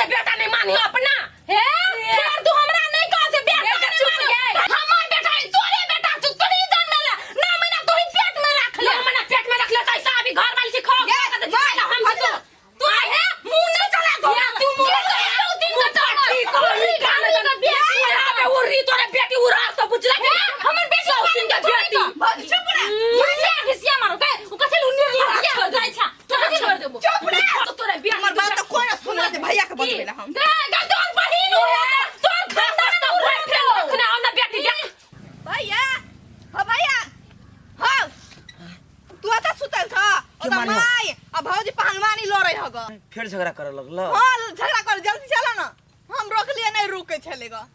से बेटा नहीं मानी अपना हे फेर तू हमरा नहीं कह से बेटा बेटा नहीं चुप मानी। गए। हमर बेटा है, तोरे बेटा तू तोरी जन्मेला ना महीना तू ही पेट में रख ले नौ महीना पेट में रख ले तो ऐसा अभी घर वाली से खो ये, हम भाई, तो तू हे मुंह नहीं चला दो या तू मुंह तू दिन का पट्टी कोई गाने तो बेटी उरी तोरे बेटी उरा तो बुझला कि हमर बेटी सौ दिन के बेटी भौजी चुप रे घिसिया घिसिया मारो ते उ कथि लुनिर लगिया हो जाय छा तोरा छोड़ देबो चुप रे तो तोरे बेटी हमर बात तो कोई ना सुनला जे भैया के बतबेला हम दे गा तोर बहिन हो तोर खानदान तो बॉयफ्रेंड रखना हो ना बेटी देख भैया हो भैया हो तू अता सुतल छ के ओता मानियो? माई आ भौजी पहलवानी लड़ै हग फेर झगड़ा करे लगल हां झगड़ा कर जल्दी चलो ना हम रोकलिए नहीं रुके छले ग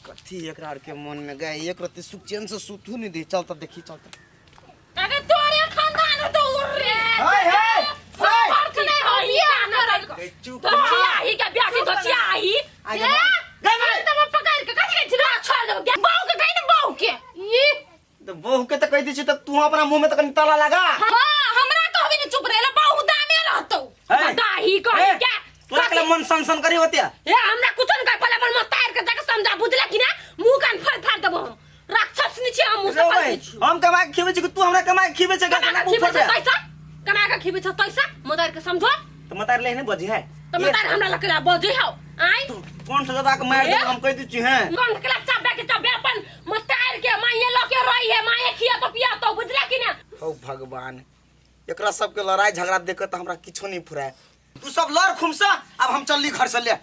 कथी एकरा आर के मन में गए एक रत्ती सुख चैन से सुतू नहीं दे चल तब देखी चल तब अरे तोरे खानदान हो तो उड़ रे हाय हाय संपर्क नहीं हो ये करल गई चुप दोचिया ही के बेटी दोचिया ही आ ए गए गए माय। तब पकड़ के कथि के छिरा छोड़ देबो बहू के कहि ने बहू के ई तो बहू के तो कह दी छी तो तू अपना मुंह में तो कनी ताला लगा हां हमरा कहबी ने चुप रहला बहू दामे रहतौ ए, दाही कही ए, के तोरा के मन सन सन करी होतिया ए हमरा कुछ नहीं कहे पहले अपन मत तार के जाके समझा बुझला कि ना मुंह कान फाड़ फाड़ देबो हम राक्षस नीचे हम मुंह से रे फाड़ भाई, छी हम कमा के खिबै छी कि तू हमरा कमा के खिबै छै कमा के मुंह खिबै फोड़ छौ दे तैसा कमा के खिबै छौ तैसा मदार के समझो तो मतार ले नहीं बजी है तो मदार हमरा लकला बजै हौ आइ तू कौन सा दादा के मार दे ए? हम कह दी छी हैं कौन के चबे के चबे अपन मतार के माये ल के रही है माये खिया तो पिया तो बुझला कि ना हो भगवान एकरा सबके लड़ाई झगड़ा देख के तो हमरा किछो नहीं फुराए तू सब लड़ खुमसा अब हम चलली घर से ले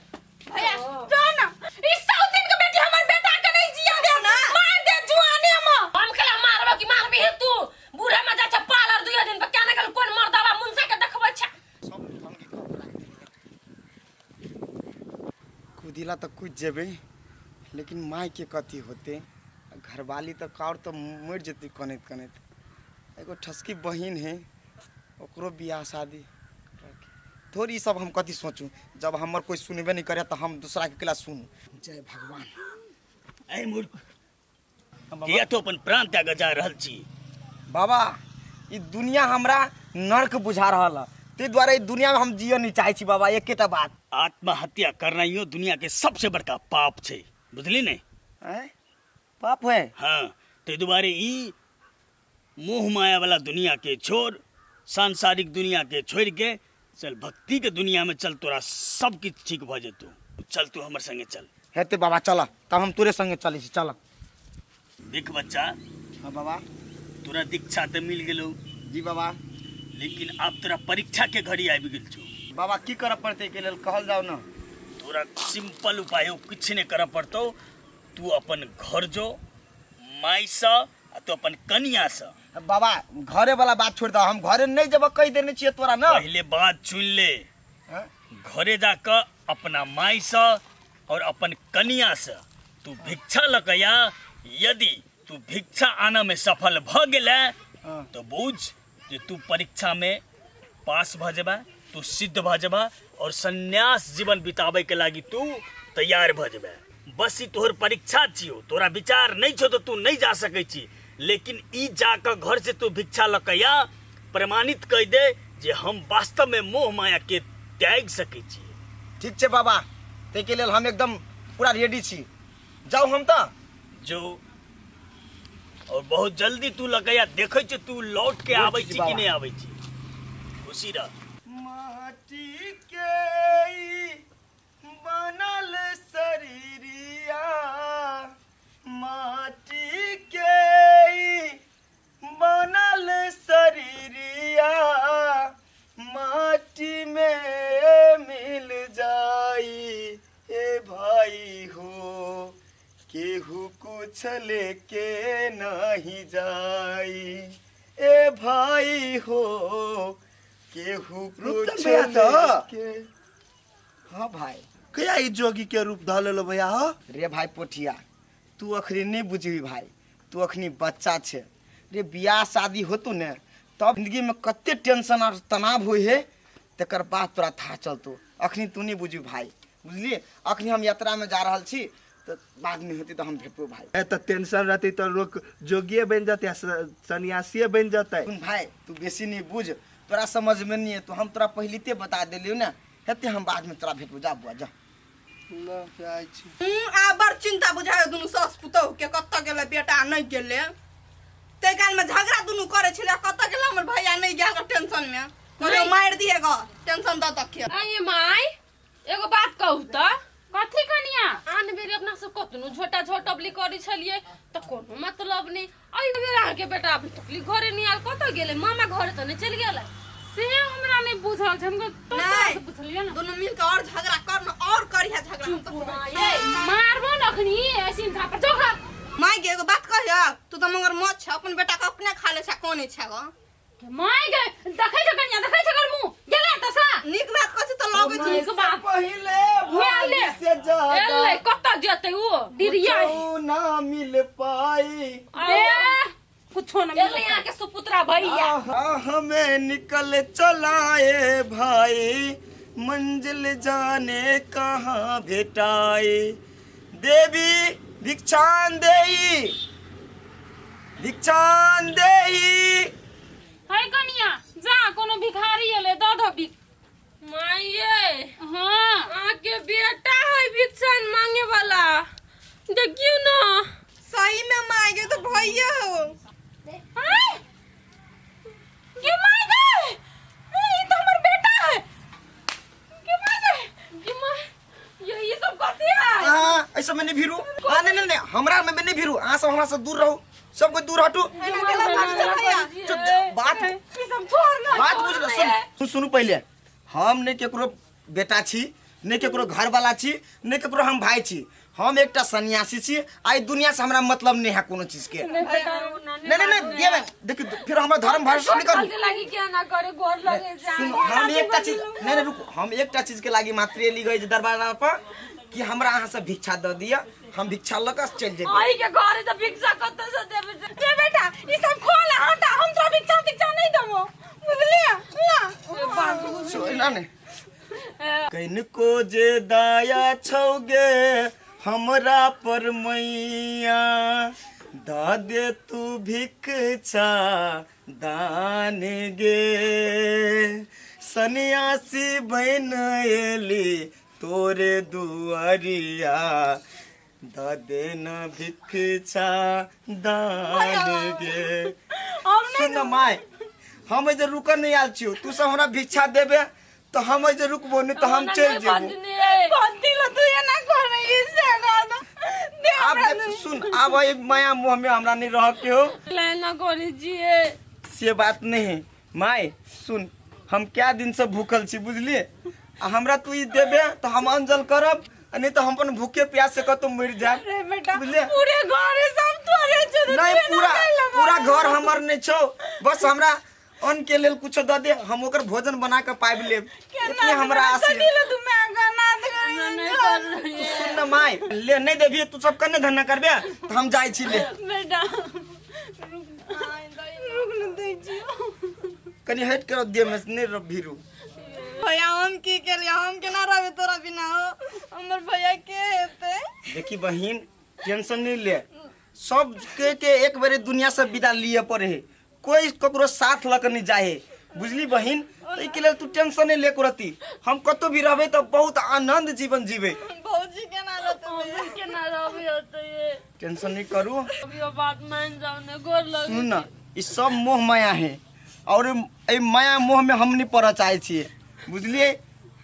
भैया जो ना ई सौतीन के बेटी हमर बेटा के नहीं जिया दे ना। मार दे जुआने में हम कला मारबो कि मारबी हे तू बूढ़ा में जा छ पालर दुइयो दिन पर क्या ना कल कोन मर्दावा मुंसा के देखबै छ कुदिला तो कूद जेबे लेकिन माय के कथी होते घरवाली तो काउर तो मर जेती कनैत कनैत एगो ठसकी बहिन है ओकरो बियाह शादी थोड़ी ई सब हम कथी सोचूं जब हमर कोई सुनबे नहीं करे तो हम दूसरा के केला सुनू जय भगवान ऐ मूर्ख किया तो अपन प्राण त्याग जा रहल छी बाबा ई दुनिया हमरा नर्क बुझा रहल है ताहि दुआरे ई दुनिया में हम जिय नहीं चाहै छी बाबा एकेटा बात आत्महत्या करनाइयो दुनिया के सबसे बड़का पाप छै बुझली ने आँय? पाप है हाँ ताहि दुआरे ई मोह माया वाला दुनिया के छोड़ सांसारिक दुनिया के छोड़ के चल भक्ति के दुनिया में चल तोरा सब किछु ठीक भऽ जेतौ चल तू हमर संगे चल हेतै बाबा चल तब हम तोरे संगे चलै छी चल देख बच्चा हाँ बाबा तोरा दीक्षा तऽ मिल गेलौ जी बाबा लेकिन आब तोरा परीक्षा के घड़ी आबि गेल छौ बाबा की करऽ पड़तै के लेल कहल जाओ ने तोरा सिंपल उपाय हौ किछु नहि करऽ पड़तौ तू अपन घर जो मायसँ आ तू अपन कनियासँ बाबा घरे वाला बात छोड़ दह हम घरे नहीं जब कह देने छियै तोरा ना पहिले बात सुन ले हाँ? घरे जाकऽ अपना मायसँ और अपन कनियासँ तू भिक्षा लऽ कऽ आ यदि तू भिक्षा आनऽमे सफल भऽ गेलै हाँ। तऽ बुझ जे तू परीक्षामे पास भऽ जेबा तू सिद्ध भऽ जेबा और संन्यास जीवन बिताबै के लागी तू तैयार भऽ जेबा बस ई तोहर परीक्षा छियौ तोरा विचार नहीं छौ तो तू नहीं जा सकै छी लेकिन ई जाकऽ घर से तू भिक्षा लऽ कऽ आ प्रमाणित कहि दे जे हम वास्तव में मोह माया के त्यागि सकै छी ठीक छै बाबा ताहिके लेल हम एकदम पूरा रेडी छी जाउ हम तऽ जो और बहुत जल्दी तू लकैया देखै छी तू लौट के आबै छी कि नहि आबै छी खुशी रह माटी के ई बनल शरीरिया माटी के ई बनल शरीरिया माटी में मिल जाई ए भाई हो केहू कुछ लेके नहीं जाई ए भाई हो केहू रुक कुछ भैया तो। लेके हाँ भाई कहिया ई जोगी के रूप धऽ लेलो भैया हो रे भाई पोठिया तू अखनी नहीं बुझबी भाई तू अखनी बच्चा छे रे बियाह शादी होतू ने तब जिंदगी में कते टेंशन और तनाव हुई है तकर बाद तोरा था चलतो अखनी तू नहीं बुझबी भाई बुझलिए अखनी हम यात्रा में जा रहल छी तो बाद में होती तो हम भेटबो भाई ए तऽ टेंशन रहती तऽ लोक जोगिए बनि जेतै आ सन्यासिए बनि जेतै सुन भाई तू बेसी नहीं बुझ तोरा समझ में नहीं है तो हम तोरा पहलिते बता देलियो ना हेतै हम बादमे तोरा भेटबो। जा बुआ जा। ल जाइ छी। आ बड़ चिंता बुझाय दुनू सास पुतोह के, कतऽ गेलै बेटा नहि गेलै। ताहि काल में झगड़ा दुनू करे छलै, कतऽ गेलै हमर भैया नहि गेल टेंशन में, कहलियै मारि दिए ग टेंशन दऽ दऽ के। आइए माय, एगो बात कहू तऽ। कथी कनिया? आन बेर अपना सब कतनो झोटा झोटबली करै छलियै तऽ कोनो मतलब नहि, एहि बेर अहाँके बेटा अभी तकली घरे नहि आयल, कतऽ गेलै? मामा घरे तऽ नहि चलि गेलै? से हमरा नहि बुझल छै, हमको तो नहि। से पुछलियै ने। दुनू मिल के और झगड़ा कर न, और करिहे झगड़ा, हम तऽ मारबो न अखनी ऐसी झापर चौखा। माय गे, एगो बात कहियो, तू तऽ मगरमच्छ छ, अपन बेटा के अपने खा ले छ, कोने छ ग? माय गे, देखै छ कनिया, देखै छ कर मुंह गेलै त सा। नीक बात कहै छी तऽ लगै छै। नीक बात। पहिले एले। भाई से ज्यादा एलै, कतऽ जेतै ओ? डिरिया कुछो ना मिल पाई। ए कुछो न एलै मिलत। अहाँके सुपुत्रा भैया। आहा हमें निकल चलाए भाई, मंजिल जाने कहाँ भेटाए। देवी भिक्षान देई, भिक्षान देई। है कनिया, जा कोनो भिखारी एलै, दऽ दऽ भीख। माइये। हाँ। अहाँके बेटा है भिक्षान मांगे वाला, देखियौ न। सही में माय गे, तो भैया हो। आय गे my गे, ई तो हमर बेटा है। गे my गे। गे माय, यही सब कथी है? अहाँ एहि सबमे नहि भिड़ू। आ नहि नहि नहि, हमरा मे नहि भिड़ू। अहाँ सब हमरा से दूर रहू, सब कोई दूर हटू। एना केना भागै छै भैया? चुप, बात ई सब छोड़ ना। बात बुझ सुन सुन सुनू पहिले, हम नहि केकरो बेटा छी, नहि केकरो घरवाला छी, नहि केकरो हम भाई छी। हम एकटा सन्यासी छी, आ ई दुनिया से हमरा मतलब नहि है कोनो चीज के। नहीं नहीं नहीं, ये देखिए, फिर हमरा धर्म भरोसा नहीं करू। लागी क्या ना करे गोर लगे जा। सुन, हम एकटा चीज नहीं नहीं रुकू, हम एकटा चीज के लागी मात्र एली गई दरबार पर कि हमरा अहाँ से भिक्षा दऽ दिअ, हम भिक्षा लऽ कऽ चलि जेबै। आई के घरे तऽ भिक्षा कतऽ से देबै? रे बेटा, ई सब खोल हटा, हम तोरा भिक्षा तिक्षा नहीं देबो, बुझलियै ना? सुन ना ने कनको जे दया छौगे हमरा पर मैया, द दे तू भिक्षा दान गे। सन्यासी बन एली तोरे दुआरिया, द देना भिक्षा दान गे। सुन न माय, हम एहि जे रुकऽ नहि आयल छियौ, तू सब हमरा भिक्षा देबे तऽ हम एहि जे रुकबो, नहि तऽ हम चलि जेबो। कथी ला तू एना करै से कह दे। आब हमरा देख, सुन, आब एहि माया मोह में हमरा नहीं रह के हो। ना करै छियै। से बात नहीं है माय, सुन, हम क्या दिन से भूखल छी बुझलिए, आ हमरा तू ई देबे तऽ हम अंजल करब, आ नहीं तऽ हम अपन भूखे प्यास से कतौ मरि जायब। रे बेटा, बुझलिए? पूरे घरे सब तोरे छौ। नहीं, पूरा पूरा घर हमर नहीं छौ, बस हमरा अन्न के लेल कुछो दऽ दे, हम ओकर भोजन बना के पाबि लेब, इतने हमरा आस है। तू मैं गाना तू सुन न माय, ले नहीं देबी तू सब कने धन्ना करबे तऽ हम जाइ छी ले। बेटा रुक न दै छियौ। कनि हटि के देह में नहीं रह भीरू। भैया, हम की केलियै? हम केना रहबै तोरा बिना हो? हमर भैया के हेतै? देखी बहिन, टेंशन नहीं ले, सब के के एक बेर दुनिया से विदा लिए पड़े है, कोई ककरो साथ लऽ के नहीं जाए है, बुझली बहिन? तऽ एहिके लेल तू टेंशन नहीं ले रति, हम कतौ भी रहबै तऽ बहुत आनंद जीवन जीबै। भौजी केना रहतै भैया? केना रहबै होतै? टेंशन नहीं करू। अभी ओ बात मान जाओ ने, गोर लगे। सुन न, ई सब मोह माया है और एहि माया मोह में हम नहीं पड़ऽ चाहै छियै, बुझलियै?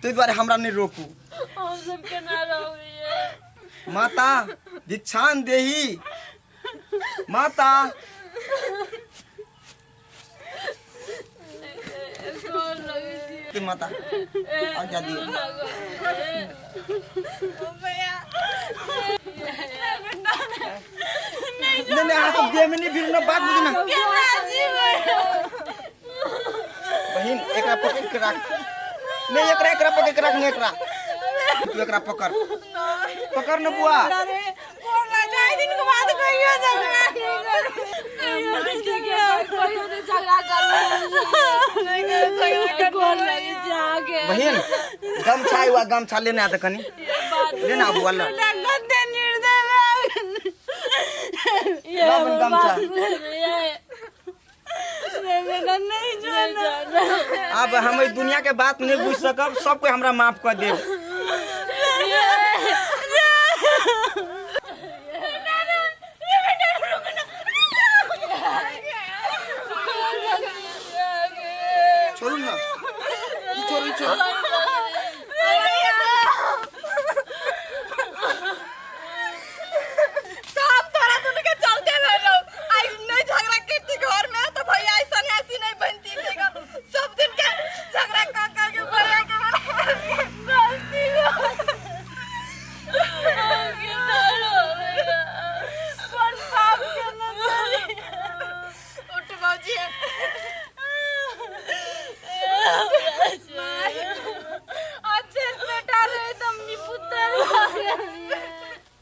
ताहि दुआरे हमरा नहीं रोकू। हम सब केना रहबै? माता भिक्षान देही माता। गोर लगे छियै। माता आज्ञा दिअ। भैया। नहीं नहीं, अहाँ सब देह में नहीं भीड़ ना, बात बुझू ना। बहिन, एकरा पकड़ के राख। नहीं, एकरा एकरा पकड़ के राख। नहीं, एकरा तू एकरा पकड़, पकड़ न बुआ। अरे कोना जाय दिन के बाद कहियो झगड़ा नहीं करू, कहियो नहीं झगड़ा करबै। नहीं करू झगड़ा। गोर लगे छै अहाँके। बहिन, गमछा हुआ, गमछा लेने आता, कनी लेना बुआ, ल। कते निर्दय भए गेल। ल बहिन, गमछा। ये बेटा नहीं जो ना। अब हम एहि दुनिया के बात नहीं बुझ सकब, सब कोई हमरा माफ कर देब। छोड़ू ना, ई छोड़ू, ई छोड़ू।